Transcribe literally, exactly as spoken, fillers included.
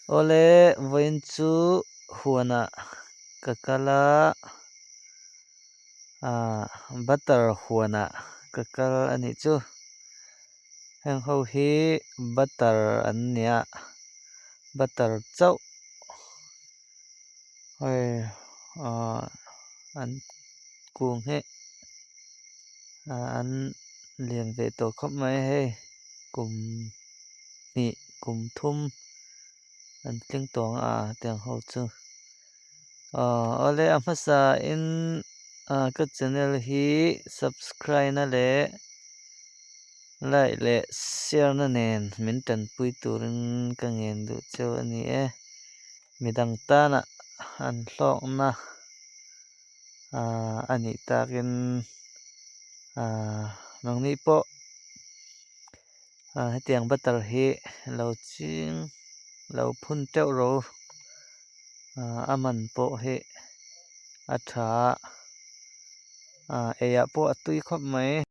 Awle, vawiin chu huona ka kal a, a, butter huona ka kal a nih chu. Heng ho hi butter an nia, butter chauh. Hoi, a, an kung hi, a, an lian ve tawh khawp mai hei. Kum hnih, kum thum an tling tawng a, tiang ho chu. A, awle, a hmasa in, a, ka channel hi subscribe na le like le share na nen min ṭanpui turin ka ngen duh cheu a ni e. Midang tana an hlawkna, a, a nih takin, a, nangni pawh, a, hetiang butter hi lo ching, lo phun teuh ro. A, a man pawh hi a ṭha a, a, ei ah pawh a tui khawp mai.